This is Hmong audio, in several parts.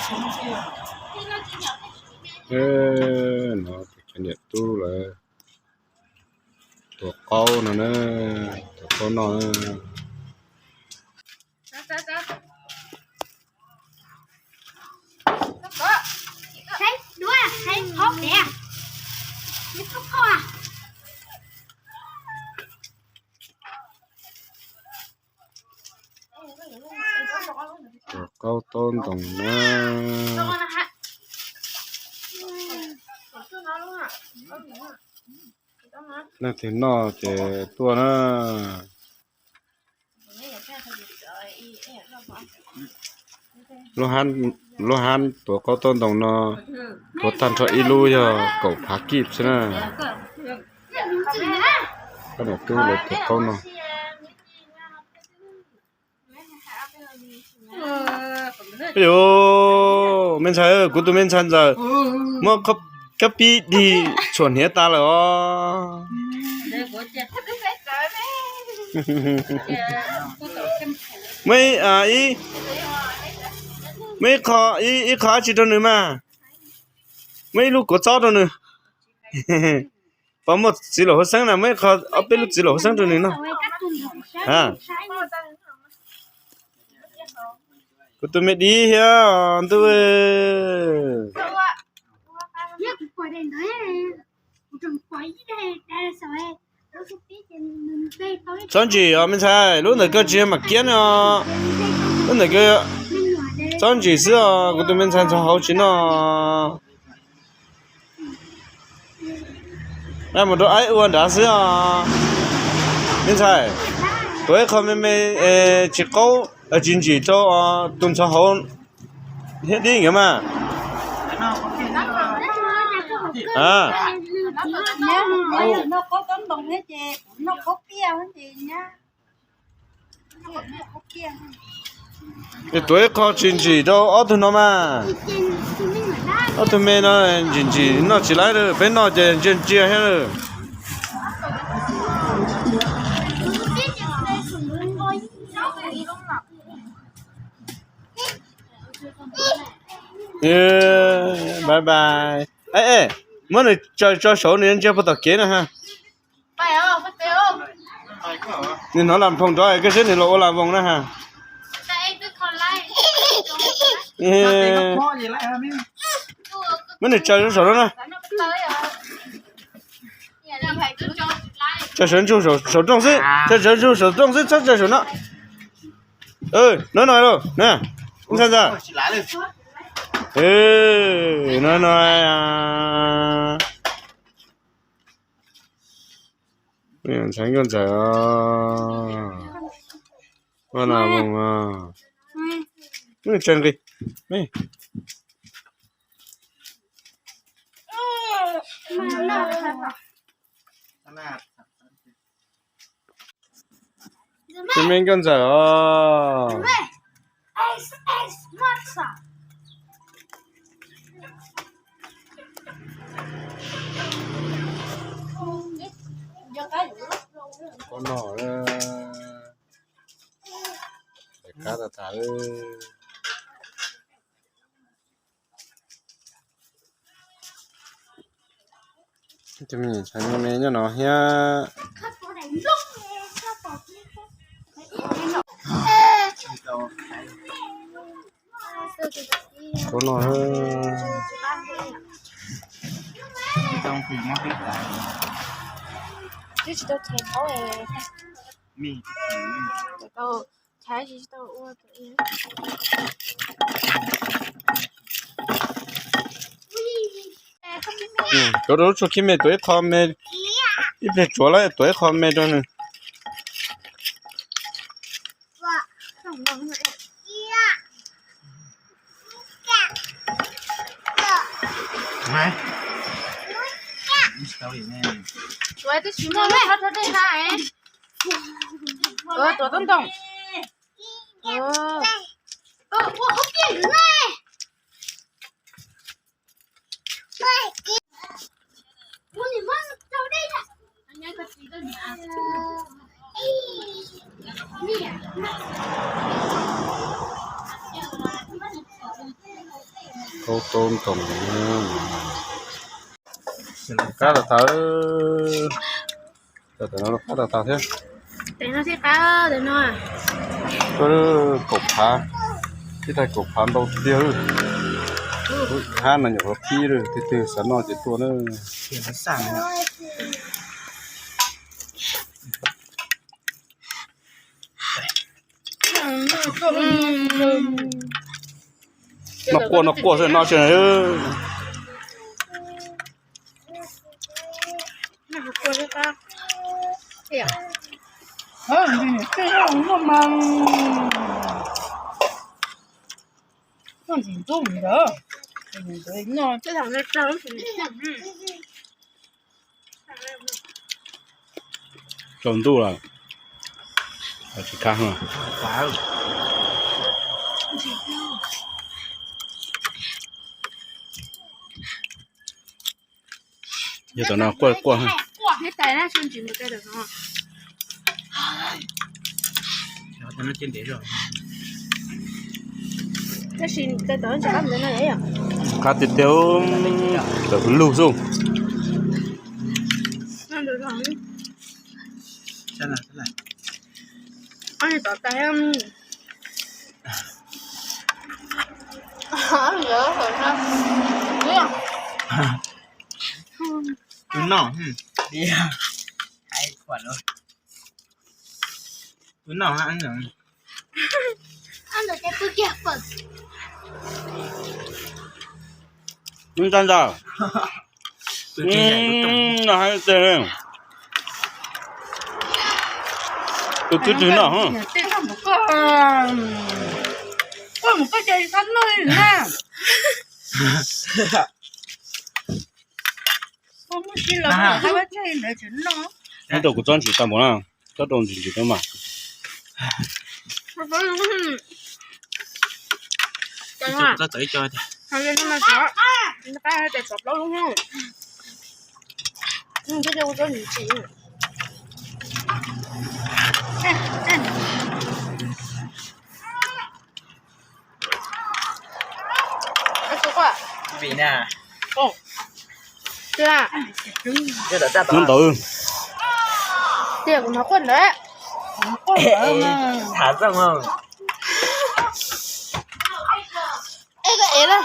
No cov niam tub lawv tuav qaub no na, tuav qaub noj na. Tuav qaub taub ntoos na. Leej twg noj ces tuaj na. Lub hab tuav qaub taub ntoos no, tuav tag nrho ib lub yog kaum phav kib xwb na. Koj niam tub lawv tuav qaub no. Mej ntxhais, kuv tus me ntxhais ntxawm muab kab pib dig tshuam hniav tas lawm os. Muab ib qho, ib qho dab tsi rau nws mas. Muab ib lub kuav txob rau nws. Pov muaj txiv laum hauv xeeb na, muab ib qho, ob peb lub txiv laum hauv xeeb rau nws noj. Kuv tus me dib thiab ntuj. Tsob ntsim os me ntxhais, lub ntawm koj tsis yog mam kiab ne os. Lub ntawm koj tsob ntsim xwb os, kuv tus me ntxhais ntxhov hauv tsis noj. Mus rau aib ua nrad xwb os. Me ntxhais, tuav ib qho me me tsis qaub, tsis ntsim rau tus ntxhov hauv thiab dib nkawd mas. Es tuav ib qho tsis ntsim rau ob tug no mas. Ob tug me no ntsim ntsim noj tsis laib, peb noj ces ntsia ntsia thiab lawm. Bye bye. Muab nws tsaws tso saud nws ntsia puag tom kev na ha. Nws hnov lam phoom nrov koj saib nws los ua lam voos na ha. Muab nws tsaws saum no na. Tsaws sawv ntsug saum rooj xwb, tsaws sawv ntsug saum rooj xwb, txhob tsaws saum no. No no los na, ntxhais ntxawm. No no. Ntxhais nkauj ntxawm, ua lam voos. Tsaws nqi. Tus me nkauj ntxawm os. Pob no, kab tas tas. Tus me nyuam ntxhais me me nyob no thiab. Pob no. Cov rau lub tshuaj khib me tuav ib qho me, ib pliag tsuav lawm tuav ib qho me rau nws. Tsuav twb tsis muaj lub txhob rau dej na. Tuav tau ntoo. Kaub tob ntoo. Qab tas tas, tam no qab tas tas thiab. Kaum phav, ib tag kaum phav ntau tiag. Hab no nyuam qhuav pib, leej twg xav noj ces tuaj na. Noj quaj noj quaj xwb noj tsis. Tsaus ntuj lawm, tsis khab. Yog tom no quaj quaj. Qab tiag tiag, tawm lug xwb. Tus noj, tus noj. Ntag ntag. No hais tias tus twg twg noj. Muab rau kuv tsob ntsis tau npaum na, tsob rau ntsis ntsis tau mas. Ntawd. Tias kuv hnov quaj ntawd. Tham zoo. Es koj ev na.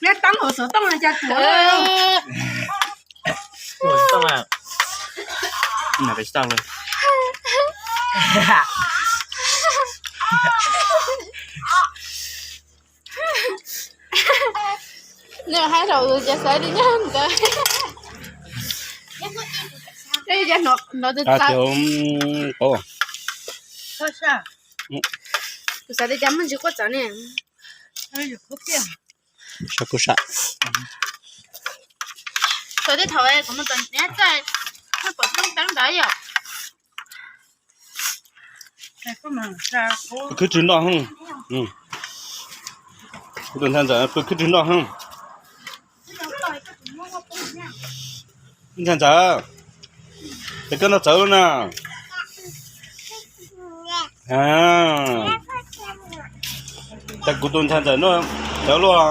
Neb tab hauv xov tooj no cas kuv. Nws hais rau ces xav li nyob ntawd. Kuv xav li cas muaj ntsis quaj txawv ne. Kuv xav. Txawv tej thaum kuv mus tom neb txaj, pom xyoob teeb ntawd yom. Khwb tsis noj. Kuv tus ntxhais ntxawm pw khwb tsis noj. Ntxhais ntxawm, ces koj noj txawv lawm na. Ces kuv tus ntxhais ntxawm noj txawv luaj.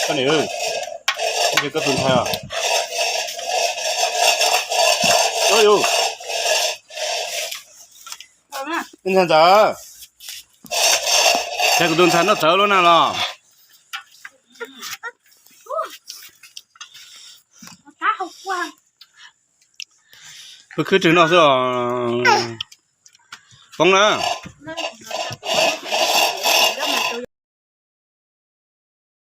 Koj nim, koj tus ntxhais os. Ntxhais ntxawm, ces kuv tus ntxhais noj txawv luaj na los. Pw khwb tsis noj xwb os. Poob na.